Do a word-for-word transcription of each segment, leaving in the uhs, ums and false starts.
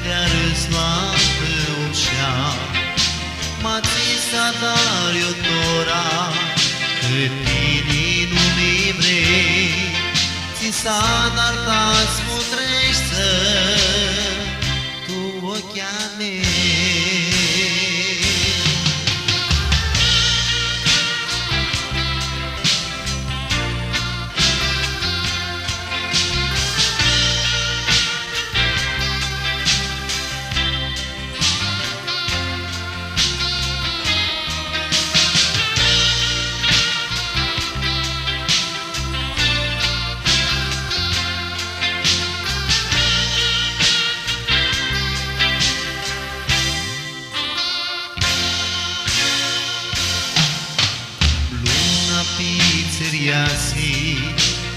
Di-arãs loatã u shea, ma tsi s-adar io tora, cã tini nu mi vrei, tsi s-adar ta s-mutreshti tu oclji a mei. Luna pitsãri easi,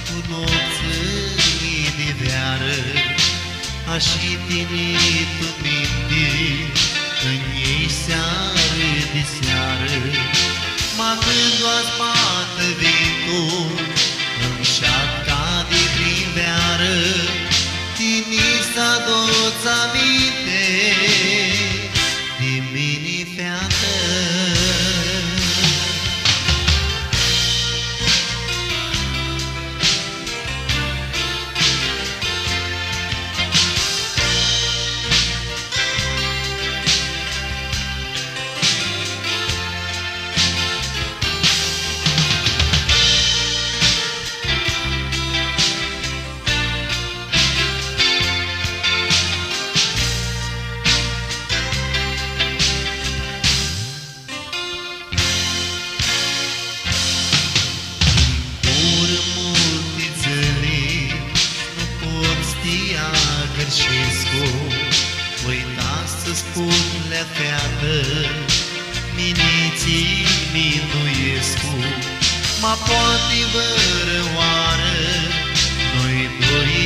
cu noptsãli di vearã, ashi tini tu minti, ãnj yinj searã di searã. Ma cãndu va s-batã vitul, ãn mushat ca di primvearã, tini s-aduts aminti di mini, featã. Zburã multi dzãli, nu pot s-ti agãrshescu. Voi ta s-tsã spun, lea featã, mini tsi minduescu, ma poati vãrãoarã noi doi